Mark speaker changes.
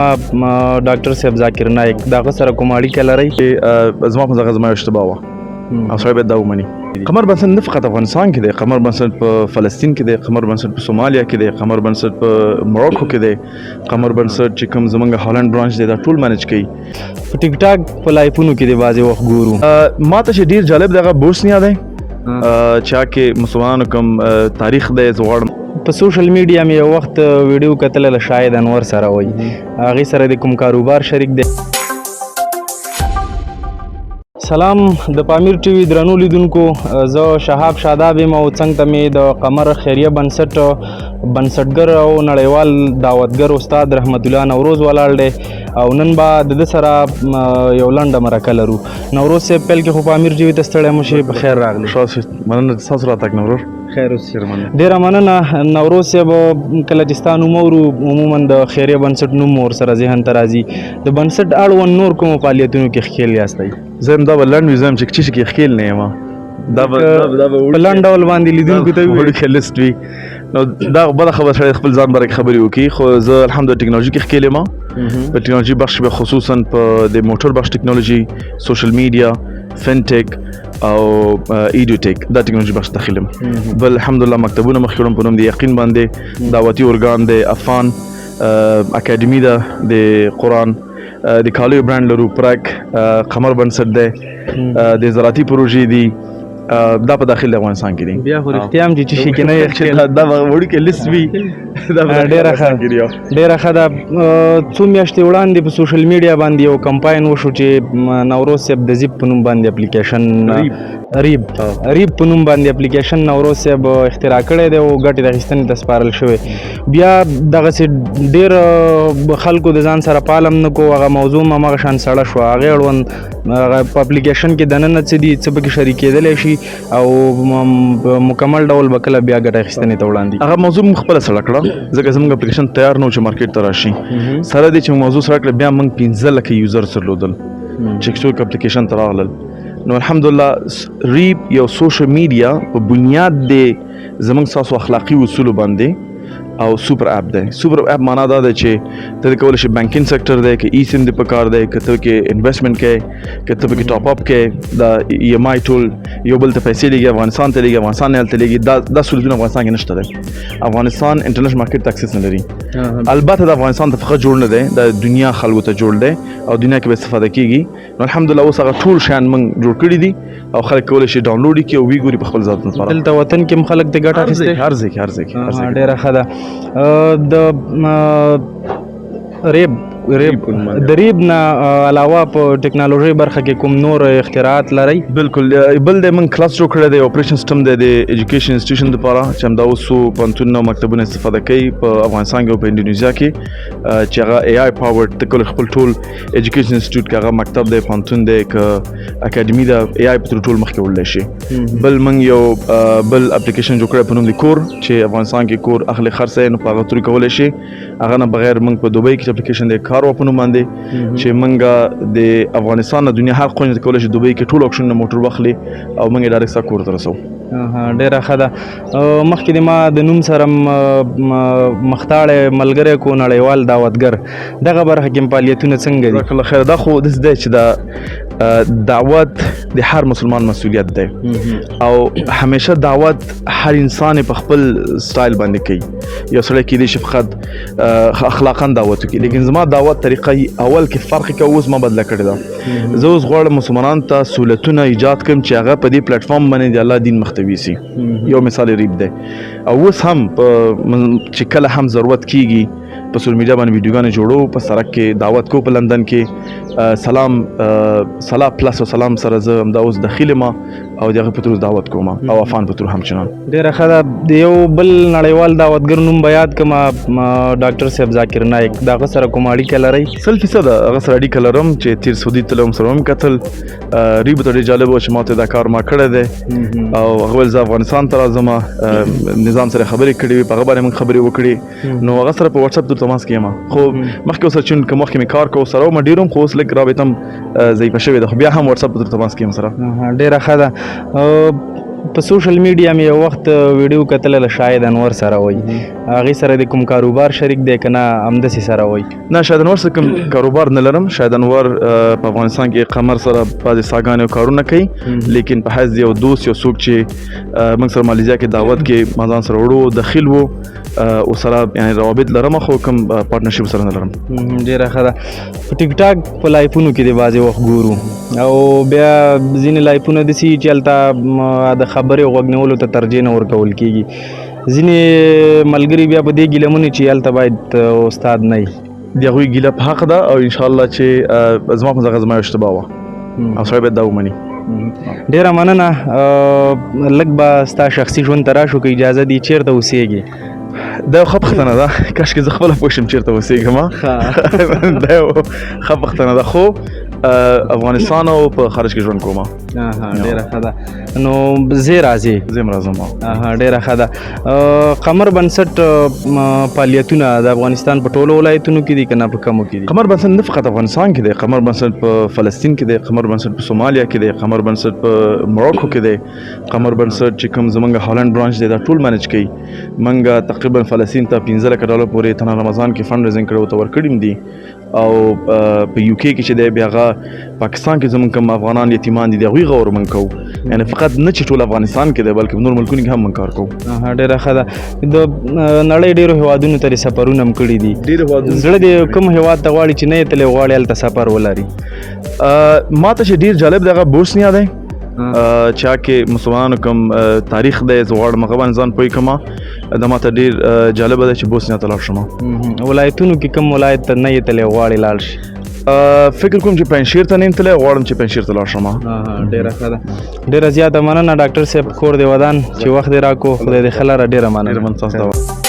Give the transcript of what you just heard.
Speaker 1: ډاکټر صاحب ذاکر نایک دغه سره کوم اړیکه لرئ؟
Speaker 2: زما په ځغه زما اشتباه وه او سړی باید دا ومني. قمر بنسټ نه فقط افغانستان کې دی، قمر بنسټ په فلسطین کې دی، قمر بنسټ په سومالیا کې دی، قمر بنسټ په موروکو کې دی، قمر بنسټ چې کوم زمونږ هالند برانچ دی دا ټول منیج کوي.
Speaker 1: په ټیک ټاک په لایفونو کې دی بعضې وخت ګورو.
Speaker 2: ما ته چې ډیر جالب دغه بوسنیا دی چې کې مسلمانانو کوم تاریخ دی، زه غواړم
Speaker 1: په سوشل میډیا مې یو وخت ویډیو کتله له شاهد انور سره وایي هغې سره د کوم کاروبار شریک دی. سلام د پامیر ټي وي درنو لیدونکو، زه شهاب شاداب یم او څنګ ته مې د قمر خیریه بنسټ بنسټګر او نړیوال دعوتګر استاد رحمت الله نوروز ولاړ دی او نن به د ده سره یو لنډه مرکه لرو. نوروز صاحب، پیل کې خو پامیر ټي وي ته ستړی مه شې، په خیر راغلې.
Speaker 2: ښه، مننه ستاسو راتګ نوروز.
Speaker 1: خیر اوسې، ډېره مننه نوروز صاحب. کله چې ستا نوم اورو عموما د خیریه بنسټ نوم ورسره ذهن ته راځي، د بنسټ اړوند نور کومو فعالیتونو کې ښکېل یاستئ؟
Speaker 2: زه هم دا به لنډ وي، زه هم چې څه کې ښکېل نه یم، دا به دا به
Speaker 1: په لنډ ډول باندې لیدونکو ته
Speaker 2: وړوکی لیست وي. نو دا بله خبره سړی خپل ځان باره کې خبرې وکړي، خو زه الحمدلله ټکنالوژي کې ښکېل یم. په ټکنالوژي بخش کې خصوصا په د موټر بخش ټکنالوژي، سوشل میډیا، فینټیک او ایډیوټیک، دا ټکنالوژي بخش داخل یم. بل الحمدلله مکتبونه مخکې وړم په نوم د یقین باندې، دعوتي ارګان دی، افغان اکیډمي ده د قرآن، د کالیو برانډ لرو، پرک قمر بنسټ دی، د زراعتي پروژې دي، دا په داخل د افغانستان کې دي.
Speaker 1: بیا خو رښتیا هم چې څه شي کې نه یې ښکېل.
Speaker 2: دا به وړوکی لیست وي.
Speaker 1: ډېره ښه، ډېره ښه ده. څو میاشتې وړاندې په سوشل میډیا باندې یو کمپاین وشو چې نوروز صاحب د زیپ په نوم باندې اپلیکیشن، ریب ریب په نوم باندې اپلیکیشن نوروز صاحب اختراع کړی دی او ګټې د اخیستنې ته سپارل شوی. بیا دغسې ډېر خلکو د ځان سره پالم نه کو، هغه موضوع هم هماغه شان سړه شوه. هغې اړوند هغه په اپلیکیشن کې دننه څه دي، څه پکې شریکېدلی شي او مکمل ډول به کله بیا ګټه اخیستنې ته وړاندې؟
Speaker 2: هغه موضوع موږ خپله سړه کړه، ځکه زموږ اپلیکیشن تیار نه و چې مارکیټ ته راشي. سره دې چې موضوع سړه کړه، بیا موږ 15 لکه یوزر درلودل چې څوک اپلیکیشن ته راغلل. نو الحمدلله ریب یو سوشل میډیا په بنیاد دی زموږ ستاسو اخلاقي اصولو باندې او سوپر اپ دی. سوپر اپ معنا دا ده چې ته کولی شې بانکینګ سېکټر دی، که ای سیم دی په کار دی، که ته کې انویسټمنټ کوې، که ته پکې ټاپ اپ کوې، دا ای ام آی ټول یو بل ته پیسې لېږي، افغانستان ته لېږي، افغانستان نه هلته لېږي. دا سهولتونه افغانستان کې نشته دی. افغانستان انټرنیشنل مارکیټ ته اکسس نه لري. البته د افغانستان ته فقط جوړ نه دی، د دنیا خلکو ته جوړ دی او دنیا کې به استفاده کیږي. نو الحمدلله اوس هغه ټول شیان موږ جوړ کړي دي او خلک کولی شي ډاونلوډ یې کړي او ویې ګوري په خپل ذات لپاره.
Speaker 1: دلته وطن کې هم خلک د ګټه اخیستی؟
Speaker 2: هر ځای کې، هر ځای کې، هر ځای کې.
Speaker 1: ډېره ښه ده. د ریب ریب د ریب نه علاوه په ټکنالوژۍ برخه کې کوم نور اختراعات لرئ؟
Speaker 2: بالکل، بل دی موږ کلاس جوړ کړی دی، اپریشن سیستم دی د ایجوکیشن انسټیټیوشن لپاره چې همدا اوس څو پوهنتونونه او مکتبونه استفاده کوي په افغانستان کې او په انډونیزیا کې، چې هغه ای آی پاورډ ته کولی خپل ټول ایجوکیشن انسټیټیوټ، که هغه مکتب دی، پوهنتون دی، که اکیډمي ده، ای آی په تر ټول مخکې وړلی شي. بل موږ یو بل اپلیکیشن جوړ کړی په نوم د کور، چې افغانستان کې کور اخلي خرڅوي، نو په هغه ترې کولی شي. هغه نه بغیر موږ په دوبۍ کې اپلیکیشن دی کار په نوم باندې چې موږ د افغانستان نه دنیا هر قونج ته کولی شي دوبۍ کې ټول اکشنونه موټر واخلي او موږ یې ډایرکټ ستا کور ته رسوو.
Speaker 1: ډېره ښه ده. مخکې د ما د نوم سره مختاړی ملګری کو نړیوال دعوتګر، دغه برخه کې فعالیتونه څنګه دي؟
Speaker 2: جزاک الله خیر. دا خو داسې دی چې دا دعوت د هر مسلمان مسؤلیت دی او همیشه دعوت هر انسان په خپل سټایل باندې کوي. یو سړی کېدای شي فقط اخلاقا دعوت وکړي، لیکن زما دعوت طریقه اول کې فرق کوي، اوس ما بدله کړې ده. زه اوس غواړم مسلمانانو ته سهولتونه ایجاد کړم چې هغه په دې پلیټفارم باندې د الله دین مخته ویسي. یو مثال ریب دی. او اوس هم چې کله هم ضرورت کیږي په سوشل میډیا باندې ویډیوګانې جوړو، په سړک کې دعوت کو، په لندن کې سلام سلا پلس او سلام سره زه همدا اوس دخیل یم او د هغه په ترو دعوت کوم او افغان په ترو همچنان.
Speaker 1: ډېره ښه ده. د یو بل نړیوال دعوتګر نوم به یاد کړم، ډاکټر صاحب ذاکر نایک، د هغه سره کومه اړیکه لرئ؟
Speaker 2: 100% هغه سره اړیکه لرم چې تېر سعودي ته تلم سره هم کتل. ریب ته ډېر جالب و چې ما ته دا کار ما کړی دی او هغه ویل زه افغانستان ته راځم، نظام سره خبرې کړې وې، په هغه باندې موږ خبرې وکړې. نو هغه سره په واتساپ تر تماس کې یم. خو مخکې سره چې کوم وخت کې مې کار کوو سره ما ډېر هم، خو اوس لږ رابطه هم ضعیفه شوې ده، خو بیا هم واتساپ تر تماس کې یم سره.
Speaker 1: ډېره ښه ده. په سوشل میډیا مې یو وخت ویډیو کتله له شاهد انور سره وایي هغې سره د کوم کاروبار شریک دی که نه همداسې سره وایي؟
Speaker 2: نه، شاهد انور سره کوم کاروبار نه لرم. شاهد انور په افغانستان کې قمر سره بعضې ساګانې او کارونه کوي، لیکن په حیث یو دوست، یو څوک چې موږ سره مالیزیا کې دعوت کې ما ځان سره وړو، دخیل وو او سره یعنی روابط لرم، خو کوم partnership سره نه لرم.
Speaker 1: ډیره ښه ده. په ټیک ټاک په live ونو کې د بعضې وخت ګورو او بیا ځینې live ونه داسې چې هلته د خبرې غوږ نیولو ته ترجیح نه ورکول کېږي. ځینې ملګري بیا په دې ګیله من چې هلته باید استاد نه وي.
Speaker 2: د هغوی ګیله په حق ده او انشاءالله چې زما په ځای زما یو اشتباه وه او سړی باید دا ومني.
Speaker 1: ډیره مننه. لږ به ستا شخصي ژوند ته راشو که اجازه دی. چېرته اوسېږې؟
Speaker 2: دا یو ښه پوښتنه ده، کاشکې زه خپله پوه شم چېرته اوسېږم. دا یو ښه پوښتنه ده، خو افغانستان او په خارج کې ژوند کوم.
Speaker 1: ډیره ښه ده. نو زه راځې؟
Speaker 2: زه هم راځم.
Speaker 1: ډیره ښه ده. قمر بنسټ فعالیتونه د افغانستان په ټولو ولایتونو کې دي که نه په کمو کې دي؟
Speaker 2: قمر بنسټ نه فقط افغانستان کې دی، قمر بنسټ په فلسطین کې دی، قمر بنسټ په سومالیا کې دی، قمر بنسټ په موروکو کې دی. قمر بنسټ چې کوم زمونږ هالند branch دی، دا ټول manage کوي. مونږ تقریبا فلسطین ته 15 لکه ډالر پورې تنه رمضان کې fund raising کړی او ته ورکړي دي. او په یو کې چې دی، بیا هغه پاکستان کې زمونږ کوم افغانان یتیمان دي، د هغوی غور مونږ کوو. یعنی فقط نه چې ټول افغانستان کې دی، بلکې نور ملکونو کې هم مونږ کار کوو.
Speaker 1: ډېره ښه ده. د نړۍ ډېرو هېوادونو ته دې سفرونه هم کړي دي.
Speaker 2: ډېرو هېوادونو.
Speaker 1: زړه دې کوم هېواد ته غواړي چې نه یې تللی، غواړي هلته سفر ولري؟
Speaker 2: ما ته چې ډېر جالب دی هغه بوسنیا دی، چې هغه مسلمانانو کوم تاریخ دی، زه غواړم هغه باندې ځان پوه کړم. دا ما ته ډېر جالبه ده چې بوسنیا ته لاړ شم.
Speaker 1: ولایتونو کې کوم ولایت ته نه یې تللی، غواړې لاړ شي؟
Speaker 2: فکر کوم چې پنجشیر ته نه یم تللی، غواړم چې پنجشیر ته لاړ شم.
Speaker 1: ډېره ښه ده. ډېره زیاته مننه ډاکټر صاحب، کور دې ودان چې وخت دې راکړو، خدای دې ښه لره. ډېره مننه.
Speaker 2: ډېره مننه تاسو ته.